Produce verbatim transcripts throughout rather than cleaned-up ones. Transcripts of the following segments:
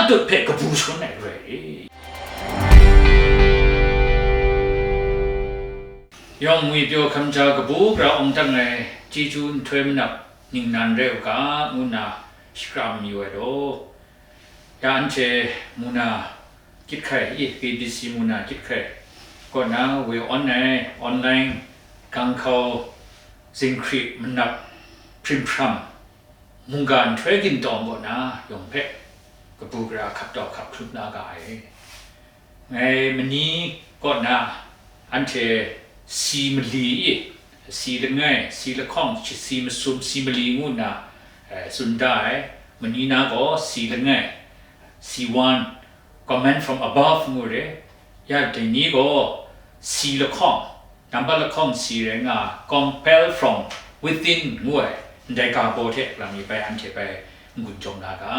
tut hpe kabu shangun ai re. Yawng ngwi pyaw hkam ja kabu gara awng dang ai chyeju nhtoi manap ningnan rai u ga, ngu nna shakram mayu ai law, ya anhte mu na kyit hkai, i, K B C mu na kyit hkai kaw na woi awn ai online ganghkau zinghkri manap hprim hpram mungga nhtoi gintawng kaw na yawng hpe kabu gara hkap tau hkap hkrup la ga ai. Ngai mani kaw na anhte si mali i, si langai, si lahkawng, shi-, si masum, si mali ngu nna, eh, tsun da ai. Mani na gaw si langai, si wan, command from above ngu re. Ya dai ni gaw si lahkawng, nambat lahkawng si rai nga, compel from within ngu ai, ndai ga baw hte lam mi bai anhte bai n-gun jawm la ga.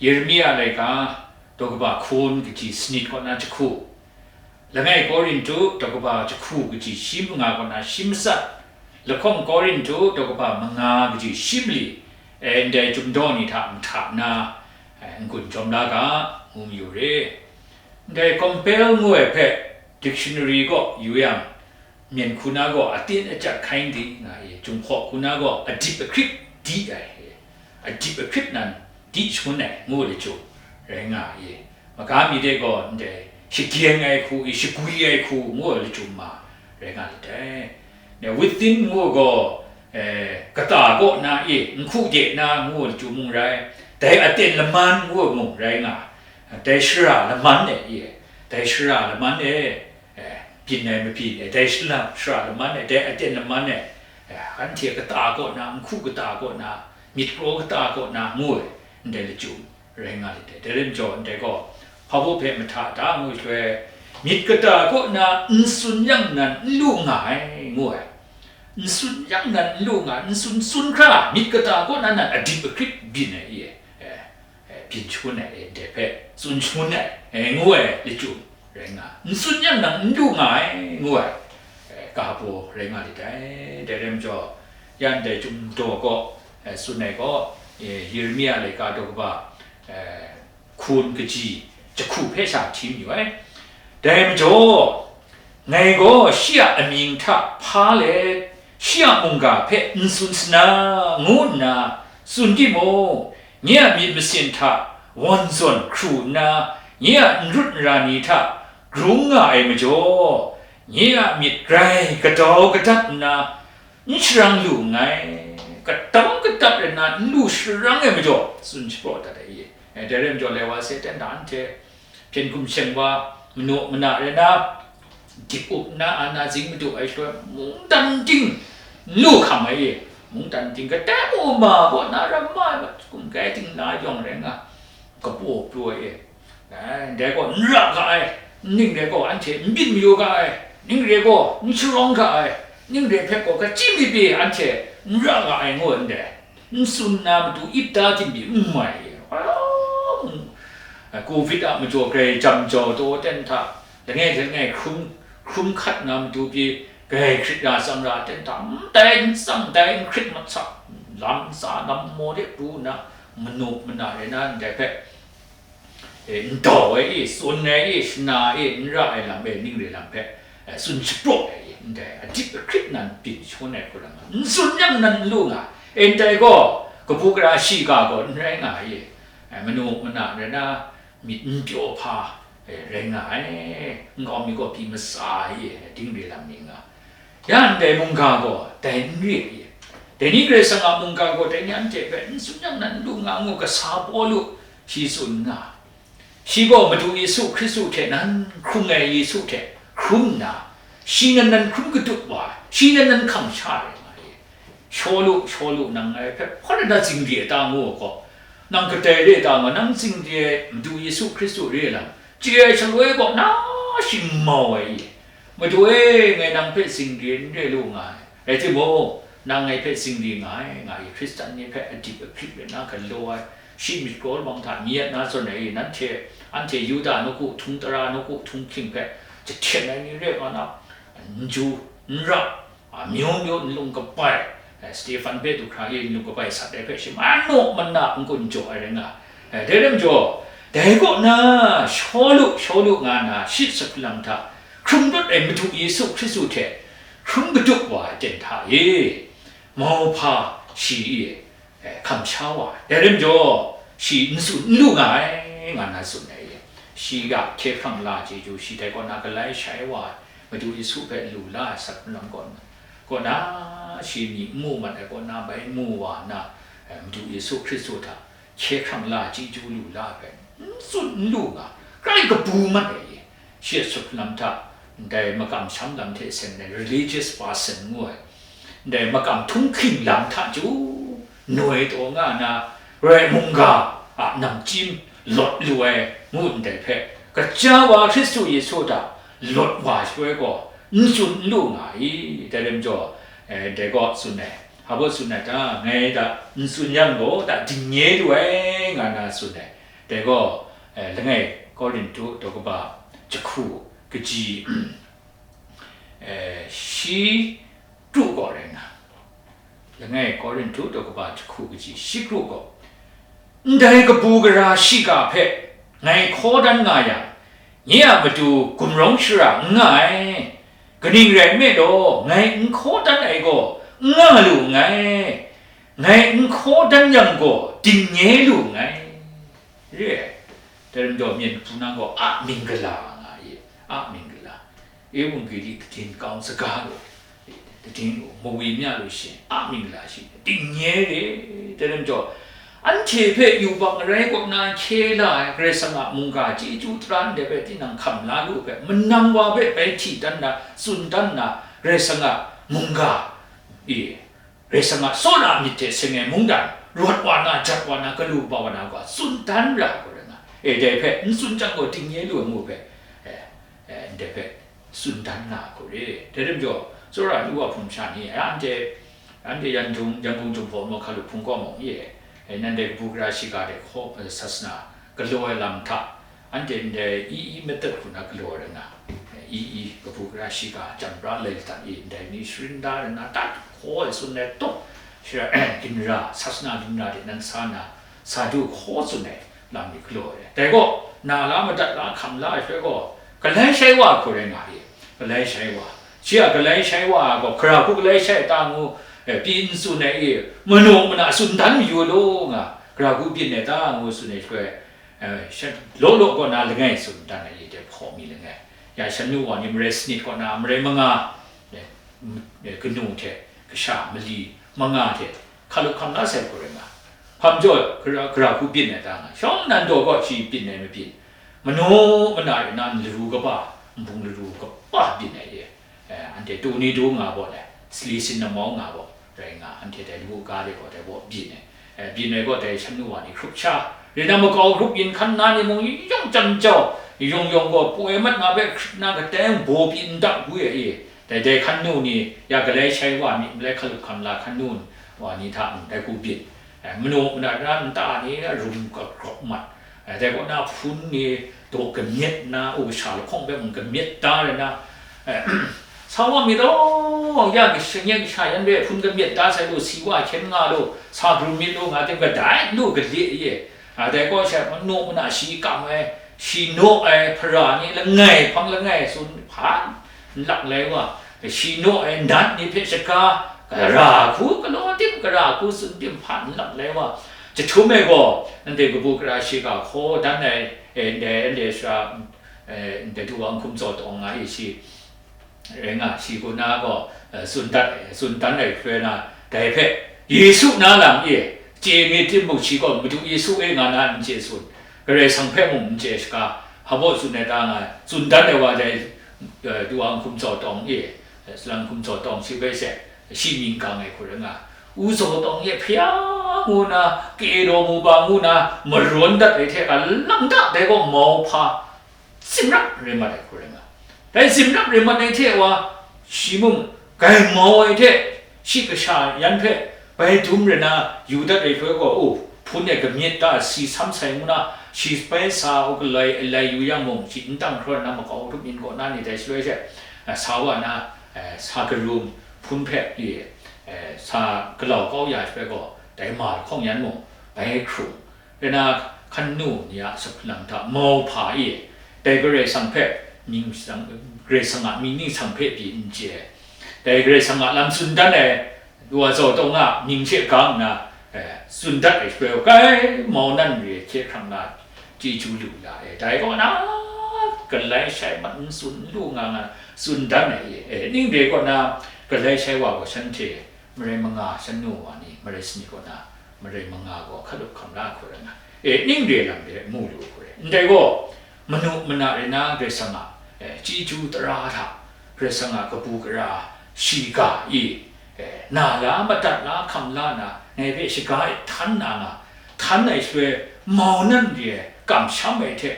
Yeremia laika daw kaba hkun kaji sanit kaw na jahku, langai Korintu daw kaba jahku kaji shi manga kaw na shi matsat, lahkawng Korintu daw kaba manga kaji shi mali, e, ndai chyum daw ni hta mahta na, e, n-gun jawm la ga, ngu mayu re. Ndai compel ngu ai hpe dictionary kaw yu yang, myen hku na gaw atin acat hkai di nga i, Jinghpaw hku na gaw adip ahkrip di ai, adip ahkrip nan di shangun ai ngu lachyum rai nga i, maga mi de gaw ndai shagyeng ai hku i, shagwi ai hku ngu lachyum ma rai nga lit ai. Ne, within ngu gaw, eh, kata kaw na i, nhku de na ngu lachyum mung rai, dai aten laman ngu mung rai nga, dai shara laman e i, dai shara laman e, eh, byin ai mabyin e, dai shara, shara laman e, dai aten laman e, eh, anhte kata kaw na, nhku kata kaw na, myit kraw kata kaw na ngu ai, ndai lachyum rai nga lit ai. Dai rai majaw, ndai gaw, hpa baw hpe mahta da ngu shaloi, myit kata kaw na n tsun yang nan n lu nga ai, ngu ai. N tsun yang nan n lu nga, n tsun tsun hkra, myit kata kaw na nan adip ahkrip byin ai, i, eh, eh, byin shangun ai, eh, ndai hpe tsun shangun ai, eh, ngu ai lachyum rai nga, n tsun yang nan n lu nga ai, ngu ai, eh, ga baw rai nga lit ai. Dai rai majaw, ya ndai chyum daw gaw, eh, tsun ai gaw, eh, Yeremia laika daw kaba, eh, hkun kaji jahku hpe sha hti mayu ai. Dai majaw, ngai gaw shi a amying hta hpa let, shi a mungga hpe n tsun sana, ngu nna tsun timung, nye a myit masin hta wan zawn hkru nna, nye a n rut n ra ni hta grung nga ai majaw, nye a myit grai kadau kadap nna, n sharang lu nngai, kadau kadap rai nna n lu sharang ai majaw, tsun shapraw dat ai i. E, dai rai majaw, lai wa se ten da anhte hpyen hkum sheng wa, manu mana rai nna, dip up nna, ana zing madu ai shaloi, mungdan ting n lu hkam ai i, mungdan ting kadai mung ma kaw na ram ma ai mat, kum kai ting na yawng rai nga, kapaw pru ai e. Ai, ndai gaw n ra ga ai, ning re gaw anhte n byin mayu ga ai, ning re gaw n sharawng ga ai, ning re hpe gaw kachyi mi pyi anhte n ra ga ai ngu ndai. N tsun na matu ip da tim pyi n mai. Ai, covid a majaw grai jam jau taw ten hta, langai hte langai hkrum, hkrum hkat na matu pyi, grai hkrit ra tsang ra ten hta, ndai n tsang, ndai n hkrit mat sa, lam tsa lam maw de pru nna, manu mana rai na ndai hpe, e, n dau ai i, tsun ai i, shana i, n ra ai lam e, ning re lam hpe, e, tsun shapraw ai i, ndai adip ahkrit nan byin shangun ai hku lam, n tsun yang nan n lu nga, e, ndai gaw, kabu gara shiga gaw n rai nga ai i, e, manu mana rai na, myit n pyaw hpa, e, rai nga ai, nkau mi gaw pyi matsa ai i, ning re lam mi nga. Ya ndai mungga gaw dai n re ai. Dai ni Karai Kasang a mungga gaw dai ni anhte hpe n tsun yang nan n lu nga ngu kasa Pawlu shi tsun nga. Shi gaw Madu Yesu Hkristu hte nan hkrung ai Yesu hte hkrum nna, shi nan nan hkrum katup wa, shi nan nan hkam sha ai nga ai. Shawlu, Shawlu, nang ngai hpe hpawt na zingri a ta ngu gaw, nang kadai re ta nga, nang zingri ai Madu Yesu Hkristu re lam, chye ai shaloi gaw na shingmau ai i, Madu e, ngai nang hpe zingri n re lu nga ai, rai timung, nang ngai hpe zingri nga ai, nga i, Hkristan ni hpe adip ahprit rai na galaw ai, shi myit kraw lamang hta mi at na zawn ai i, nanhte, anhte Yuda nawku htung tara, nawku htung hkying hpe jahten ai ni re nga na, n ju, n ra, a, myu myu nlung kabai, eh, Stefan hpe du hkra i nlung kabai sat ai hpe shi manu mana n-gun jaw ai rai nga, Eh, dai lam jaw, dai kaw na, Shawlu, Shawlu nga na shi sut lam hta, hkrung rawt ai Madu Yesu Hkristu hte hkrung katup wa ai ten hta e, mauhpa shi e, eh, kamsha wa ai. Dai lam jaw, shi n tsun n lu nga ai, nga na tsun ai e. Shi ga hkye hkrang la chyeju, shi dai kaw na galai shai wa ai, Madu Yesu hpe lu la ai sut lam kaw na, kaw na, shi myi n mu mat ai kaw na, bai n mu wa na, eh, Madu Yesu Hkristu hta, hkye hkrang la chyeju lu la ai hpe, n tsun n lu nga, grai kabu mat ai e. Shi a sut lam hta, ndai makam sham lam hte seng ai religious person ngu ai, ndai makam htunghking lam hta chyeju noi taw nga na, rai mungga a namchyim lawt lu ai ngu ndai hpe, kaja wa Hkristu Yesu hta lawt wa shaloi gaw, n tsun n lu nga i, dai lam jaw, eh, dai gaw tsun ai. Hpa baw tsun ai ta, ngai hta n tsun yang gaw, ta dingnye lu ai, nga na tsun ai. Dai gaw, eh, langai Korintu daw kaba jahku kaji, eh, shi kru gaw rai nna, langai Korintu daw kaba jahku kaji shi kru gaw, ndai kabu gara shiga hpe ngai hkaw dan nga yang, nye a matu gumrawng shara n nga ai. Kaning rai nme law, ngai n hkaw dan ai gaw, n nga lu nngai. Ngai n hkaw dan yang gaw, dingnye lu nngai. Re ai. Dai lam jaw, myen hpu nang gaw a mying gala nga i, a mying gala. Ewanggeli gden kau saga lu, gden lu, mawi mya lu shin, a mying gala shi, dingnye re. Dai lam jaw, anhte hpe yubak arai kaw na hkye la ai Karai Kasang a mungga chyeju tara ndai hpe tinang hkam la lu hpe, manang wa hpe bai hti dan na, tsun dan na, Karai Kasang a mungga, i, Karai Kasang a tsawra myit hte seng ai mungdan, rawt wa na, jat wa na, galu kaba wa na gaw, tsun dan ra ai gaw rai nga. E, dai hpe, n tsun chyang gaw, dingnye lu ai ngu hpe, e, e, ndai hpe, tsun dan nga ai gaw re. Dai lam jaw, tsawra nu wa hpung sha ni, e, anhte, anhte yan jung, yan gung jung hpaw nu hkalup hpung kaw mung, e, e, nan dai kabu gara shiga de hkaw, e, sasana galaw ai lam hta, anhte ndai i i madat hku na galaw ai rai nga, i i kabu gara shiga, chyam pra lai ladat i, ndai ni sharin da rai na, dat hkaw ai tsun ai tawk, shara, ginra, sasana ginra de nan sa na, sa du hkaw tsun ai lam ni galaw ai. Dai gaw, na la madat la hkam la ai shaloi gaw, galai shai wa hku rai nga i, galai shai wa. Shi a galai shai wa gaw, hkara hku galai shai ta ngu, e, pyi n tsun ai i, manaw mana tsun dan mayu law nga, hkara hku byin ai ta ngu tsun ai shaloi, eh, shan-, law law kaw na langai tsun dan ai, i dai hpaw mi langai. Ya shan nu wa ni marai sanit kaw na, marai manga, eh, m-, eh, kanu hte kasha mali manga hte hkalup hkam la sai hku rai nga. Hpa majaw, gara, gara hku byin ai ta nga. Shawng nan daw gaw shi byin ai mabyin. Manaw mana rai na, laru kaba, nbung laru kaba byin ai e. Eh, anhte tu ni du nga baw le, sali sin namau nga baw, rai nga, anhte dai lamu ga de gaw dai baw byin ai. Eh, byin ai gaw dai shan nu wa ni hkrup sha, rai na makau hkrup yin hkan na ni mung yawng chyam jau, yawng yawng gaw poi mat nga hpe hkrit na kadai baw pyi n dap gu ai e. Dai dai hkan nu ni, ya galai shai wa myit malai hkalup hkam la hkan nu wa ni hta mung dai hku byin. Eh, manu mana na nta ni rum ga grawk mat. Eh, dai kaw na hpun ni daw kamyet na, u kasha lahkawng hpe mung kamyet da rai na, eh, sa wa myit law, ya kasha, nye kasha yan hpe hpun kamyet da sai lu, si wa hkyen nga lu, sa krum myit lu nga tim, kadai lu gale ye. Ah, dai kaw sha manu mana shi kam ai, shi naw ai hpara ni langai hpang langai tsun hpa n lak lai wa, shi naw ai nat ni hpe shaga, gara hku galaw tim, gara hku tsun tim hpa n lak lai wa, jahtum e gaw, nanhte kabu gara shiga hkaw dan ai, e, ndai, ndai sara, e, ndai du wa n hkum tsaw tawng nga i shi, rai nga, shi kaw na gaw, e, tsun dat, tsun dan ai hkrai na, dai hpe, Yesu na lam e, chye myit timung, shi gaw Madu Yesu e nga na n chye tsun, Karai Kasang hpe mung n chye shaga, hpa baw tsun ai ta nga, tsun dan ai wa dai, e, du wa n hkum tsaw tawng e, e, salang hkum tsaw tawng shi bai she, shi mying gang ai hku rai nga, u tsaw tawng e hpya ngu na, kadaw mu ba ngu na, marawn dat ai hte ka lang ta, dai gaw mauhpa, zimrap rai mat ai hku rai nga. Dai zimrap rai mat ai hte wa, shi mung gaimau ai hte, shi kasha yan hpe bai dum rai na, yu dat ai hkoi gaw, u, hpun e kamyit da, si sam sai ngu na, shi bai sa u galai, alai yu yang mung, shi n dang hkra na, makau hkrup yin kaw na ni dai shaloi she, a, sa wa na, e, sa karum hpun hpe, i, e, sa galau kau ya ai hpe gaw, dai ma lahkawng yan mung bai hkrung. Rai na, hkan nu ni a saphulum hta mauhpa e, dai Karai Kasang hpe mying Karai Kasang a mying ningsang hpe pyi n chye ai, dai Karai Kasang a lam tsun dan ai wa zaw taw nga mying hte gang nna, eh, tsun dat ai shaloi, kai mau nan re hkye hkrang na chyeju lu la e, dai kaw na galai shai mat n tsun n lu nga nga tsun dan ai e, eh, ning re kaw na galai shai wa gaw shanhte marai manga shan nu wa ni, marai sanit kaw na marai manga gaw hkalup hkam la hku rai nga, eh, ning re lam de mu lu hku rai. Ndai gaw, manu mana rai na Karai Kasang a, eh, chyeju tara hta, Karai Kasang a kabu gara shiga i, eh, na la, madat la, hkam la na, ngai hpe shaga e htan na nga, htan ai shaloi, mau nan re ai, kamsham ai hte,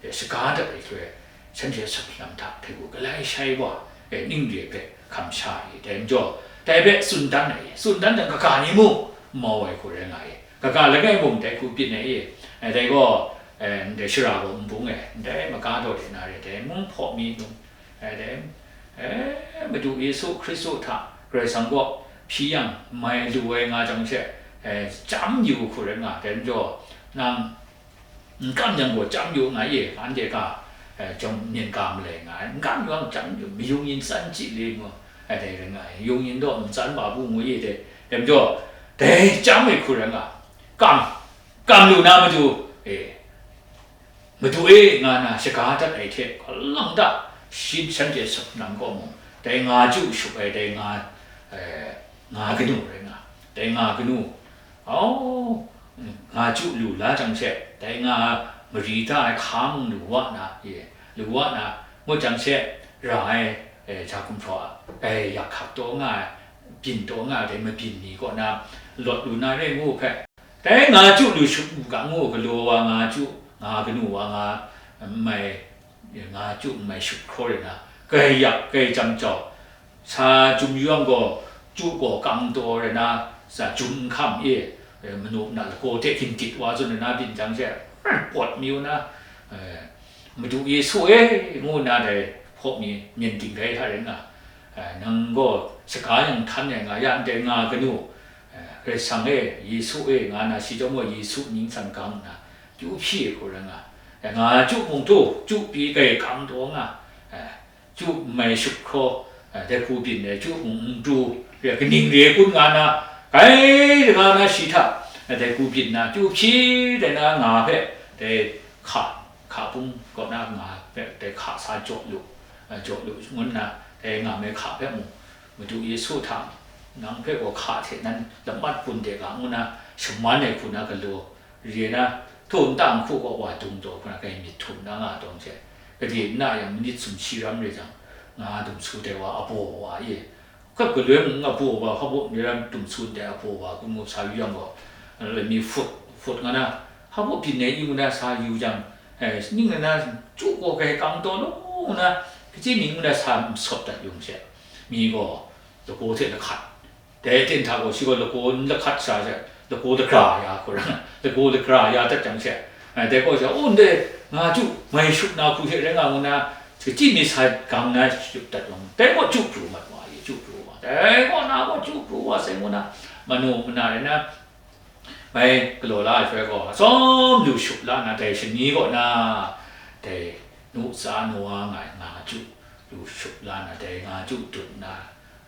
eh, shaga dat ai shaloi, shanhte saphulum hta hte gu galai shai wa, eh, ning re hpe hkam sha ai, dai majaw, dai hpe tsun dan ai, tsun dan jang kaga ni mung mau ai hku rai nga ai, kaga langai mung dai hku byin ai, eh, dai gaw, eh, ndai shara gaw n bung ai, ndai maga daw de na re, dai mung hpaw mi num, eh, dai, eh, Madu Yesu Hkristu hta Karai Kasang kaw hpyi yang mai lu ai nga jang she, eh, chyam yu hku rai nga, dai majaw, nang, n kam yang gaw chyam yu nga ye, anhte ga, eh, chyawm myen ga malai nga ai, n kam yang chyam yu, mayung yin tsan chyi le mu, eh, dai rai nga ai, yung yin daw ntsan ma bu ngu ye dai, dai majaw, dai chyam ai hku rai nga, kam, kam lu na matu, eh, matu e nga na shaga dat ai hte, kalang ta, shin shanhte saphulum kaw mung, dai nga chyu shup ai, dai nga, eh, nga kanu rai nga, dai nga kanu, Au, nga chyu lu la jang she, dai nga mari da ai hka mung lu wa na, ye, lu wa na, ngut jang she, ra ai, e, ja gumhpraw a, e, yak hkak taw nga ai, byin taw nga ai, dai mabyin ni kaw na, lawt lu na re ngu hpe, dai nga chyu lu shup u ga ngu galaw wa nga chyu, nga kanu wa nga, mai, nga chyu mai shup hkraw re na, grai yak, grai jam jau, sa jum yawng gaw, chyu gaw kang taw re na, sa jum n hkam e, e, manu na lagaw hte hkin tit wa tsun re na byin jang she, pawt mi u na, e, Madu Yesu e, ngu na dai hpaw mi myen ting rai hta rai nga, e, nang gaw shaga yang htan ai nga ya ndai nga kanu, e, Karai Kasang e, Yesu e, nga na shi chyawm gaw Yesu mying san gang nna, chyu hpyi ai hku rai nga, e, nga chyu mung tu, chyu pyi grai kang taw nga, e, chyu mai shup hkraw, eh, dai hku byin ai chyu mung n pru, re kaning re kun nga na, kai nga na shi hta, eh, dai hku byin na, chyu hpyi dai na nga hpe, dai hka, hka bung kaw na nga hpe, dai hka sa jaw lu, eh, jaw lu ngu nna, dai nga mai hka hpe mung, Madu Yesu hta, nang hpe gaw hka hte nan lamat bun de ga ngu na, shaman ai hku na galaw, Re na, htum nta nhku kaw wa dung taw hkra, kai myit htum na nga tawn hte, gade n na yang, manit sumshi ram re jang, nga dum su dai wa abaw wa e, kap galoi mung abaw wa, hpabaw ni ram dum su ndai abaw wa, kun mu sa yu yang gaw, lami hput, hput nga na, hpabaw byin ai yu na sa yu jang, eh, ning na na, chyu gaw kai kang taw law na, kachyi mi ngu na sa n sawt dat yung she, mi gaw, lagaw hte lahkat, Dai aten hta gaw shi gaw lagaw n lahkat sha she, lagaw lagra ya hku rai, lagaw lagra ya dat jang she, eh, dai gaw she, "O, ndai nga chyu mai shup na hku she rai nga," ngu na, kachyi mi sa gang na shut dat yang, dai gaw chyu pru mat wa, chyu pru wa, dai gaw na gaw chyu pru wa sai ngu na, manu mana rai na, bai galaw la ai hpe gaw, atsawm lu shup la na, dai shani kaw na, dai nu tsa nu wa nga ai nga chyu lu shup la na, dai nga chyu dut na,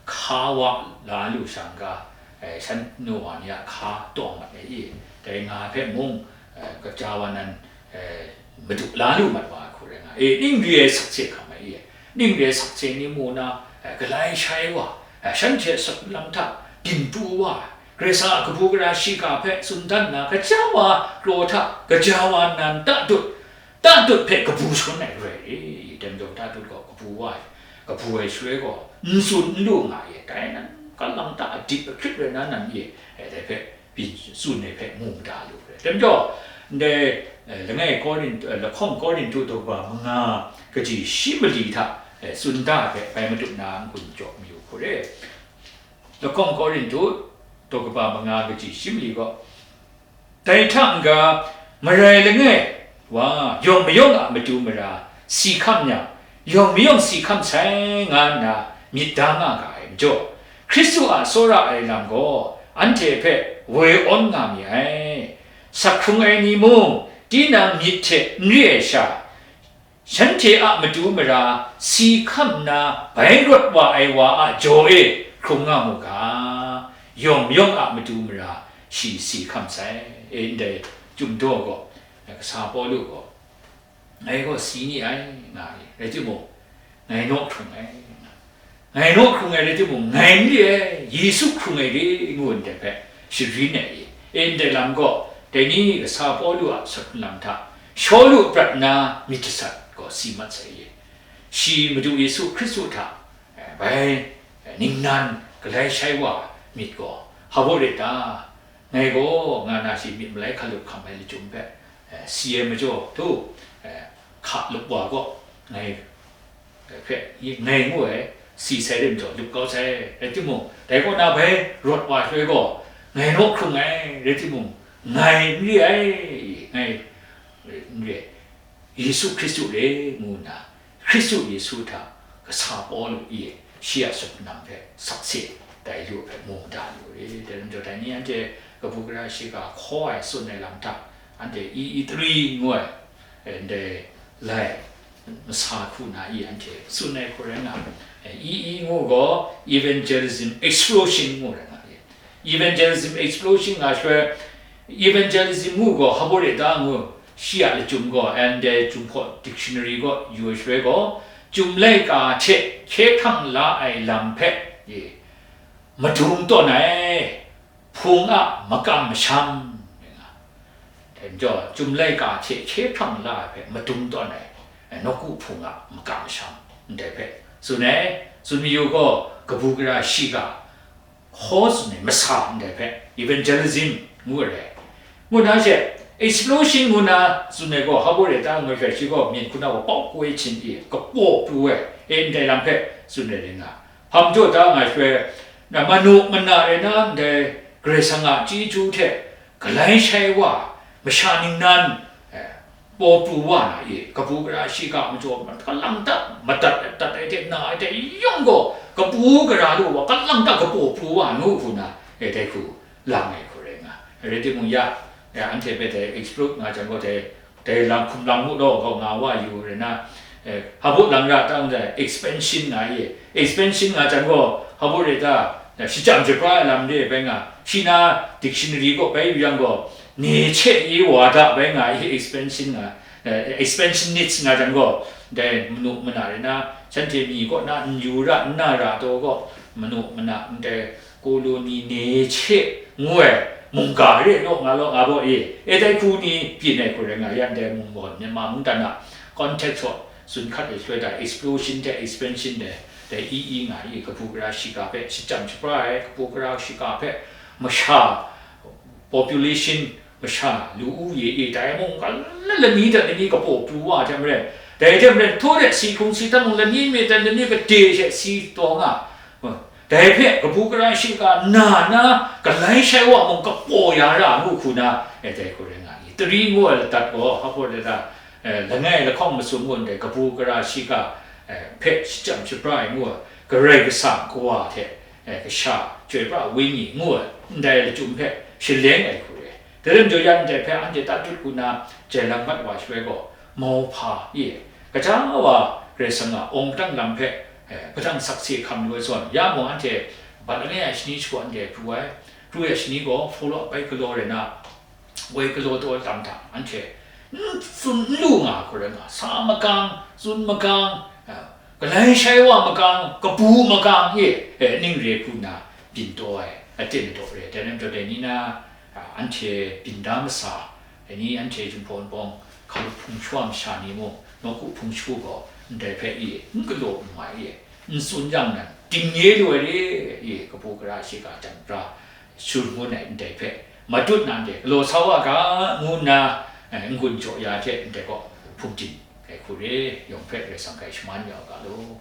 hka wa la lu shang ga, eh, shan nu wa ni a hka taw mat ai i, dai nga hpe mung, eh, kaja wa nan, eh, madu la lu mat wa ai hku rai nga, eh, ning re ai sakse hkam ai i, ning re ai sakse ni mu na, eh, galai shai wa, eh, shanhte a sapu lam hta byin pru wa ai, Karai Kasang a kabu gara shiga hpe tsun dan na, kaja wa kraw hta, kaja wa nan ta dut, Ta dut hpe kabu shangun ai rai e, dai majaw ta dut gaw kabu wa ai, kabu ai shaloi gaw, n tsun n lu nga e, dai nan, kalang ta adip ahkrit rai na nan e, e, dai hpe byin tsun ai hpe mu mada lu ai. Dai majaw, ndai, e, langai Korin-, e, lahkawng Korinhtu daw kaba manga kaji shi mali hta, e, tsun da ai hpe bai madup na n-gun jaw mayu hku re. Lahkawng Korinhtu daw kaba manga kaji shi mali gaw, Dai hta n-ga, marai langai wa, yawng mayawng a matu mara si hkam yang, yawng mayawng si hkam sai nga nna myit da nga ga ai majaw, Hkristu a tsawra ai lam gaw anhte hpe woi awn nga mi ai. Sak hkrung ai ni mung, tinang myit hte n re ai sha, shanhte a matu mara si hkam nna bai rawt wa ai wa a jaw e hkrung nga mu ga, yawng yawng a matu mara shi si hkam sai. E, ndai Chyum daw gaw, kasa Pawlu gaw, ngai gaw si ni ai, nga ai, rai timung, ngai naw hkrung ai, ngai naw hkrung ai rai timung, ngai n re ai, Yesu hkrung ai re, ngu ndai hpe sharin ai i, e, ndai lam gaw, dai ni kasa Pawlu a sut nlang hta, Shawlu prat nna myit jasat gaw si mat sai i, shi Madu Yesu Hkristu hta, eh, bai, eh, ningnan galai shai wa myit gaw, hpa baw re ta? Ngai gaw nga na shi myit malai hkalup hkam ai lachyum hpe, eh, si ai majaw, tu, eh, hka lup wa gaw, ngai hpe ngai ngu ai, si sai rim jaw, lup kau sai, rai timung, dai kaw na bai rawt wa shaloi gaw, ngai naw hkrung ai, rai timung, ngai n re ai, ngai n re ai, Yesu Hkristu re, ngu nna, Hkristu Yesu hta kasa Pawlu e shi a sut nlang hpe sakse tai lu ai hpe mu da lu re. Dai lam jaw, dai ni anhte kabu gara shiga hkaw ai tsun ai lam hta, anhte E E three ngu ai, eh, ndai lai masa hku na i anhte tsun ai hku rai nga, eh, E E ngu gaw evangelism explosion ngu rai nga, eh, evangelism explosion nga shaloi, evangelism ngu gaw hpa baw re ta ngu, shi a lachyum gaw, and, eh, Jinghpaw dictionary gaw yu ai shaloi gaw, Chyum laika hte hkye hkrang la ai lam hpe, eh, madung tawn ai, hpung a makam masham, ngu nga. Dai majaw, Chyum laika hte hkye hkrang la ai hpe madung tawn ai, eh, nawku hpung a makam masham, ndai hpe tsun ai, tsun mayu gaw, kabu gara shiga hkaw tsun ai masa ndai hpe evangelism ngu ai rai. Ngu na she, explosion ngu na tsun ai gaw, hpa baw re ta ngu ai hpe, shi gaw myen hku na gaw pau koi hpyin i, kapaw pru ai, e, ndai lam hpe tsun ai rai nga. Hpa majaw ta nga shaloi, na manu mana rai na ndai Karai Kasang a chyeju hte galai shai wa, masha ningnan, eh, paw pru wa na i, kabu gara shiga majaw, kalang ta madat, dat ai hte, na ai hte yawng gaw, kabu gara lu wa, kalang ta kapaw pru wa nu hku na, e, dai hku lang ai hku rai nga. Rai timung ya, ya, anhte hpe dai explode nga jang gaw, dai, dai lang hkum lang mu law gaw nga wa yu rai na, eh, hpa baw lang ra ta ndai expansion nga i, expansion nga jang gaw, hpa baw re ta, eh, shachyam shapra ai lam re bai nga, shi na dictionary gaw bai yu yang gaw, ne che i wa da bai nga i, expansion nga, eh, expansionist nga jang gaw, dai manu mana rai na, shanhte myi kaw na n yu ra, n na ra taw gaw, manu mana ndai colony ne che ngu ai mungga re law nga law nga baw e, e dai hku ni byin ai hku rai nga, yan dai munggawn Myanmar mungdan a context gaw tsun hkat ai shaloi, dai explosion hte expansion dai, dai E E nga i, kabu gara shiga hpe shachyam shapra ai, kabu gara shiga hpe masha, population, masha lu u ye i, dai mung, lani dat lani kapaw pru wa hte maren, dai hte maren, htaw de si hkrung si tam mung, lani myit dat lani gade she si taw nga, dai hpe kabu gara shiga na na, galai shai wa mung kapaw ya ra ngu hku na, e, dai hku rai nga i, tari ngu ai ladat gaw, hpa baw re ta, eh, langai lahkawng masum ngu ndai kabu gara shiga, eh, hpe shachyam shapra ai ngu ai, Karai Kasang Kawa hte, eh, Kasha, Chyoi Pra Wenyi ngu ai, ndai lachyum hpe shaleng ai hku re. Dai lam jaw, yan ndai hpe anhte tatut hku na jai lang mat wa shaloi gaw, mauhpa e, kaja wa Karai Kasang a awng padang lam hpe, eh, padang sakse hkam lu ai zawn, ya mung anhte bat langai ai shani shagu anhte pru ai, pru ai shani gaw follow up bai galaw rai na, woi galaw taw ai lam hta anhte n tsun n lu nga hku rai nga, sa makang, tsun makang, a, galai shai wa makang, kabu makang e, e, ning re hku nna byin taw ai, aten daw re ai. Dai lam jaw, dai ni na, a, anhte byin da masa, dai ni anhte Jinghpaw Wunpawng hkalup hpung shawa masha ni mung, nawku hpung shagu gaw ndai hpe e n galaw n mai e, n tsun yang nan, dingnye lu ai re e, kabu gara shiga jan pra, shangun ai ndai hpe, matut na ndai galaw sa wa ga, ngu nna, eh, n-gun jaw ya hte ndai gaw hpungdim ai hku re, yawng hpe Karai Kasang hkai shaman ya u ga law.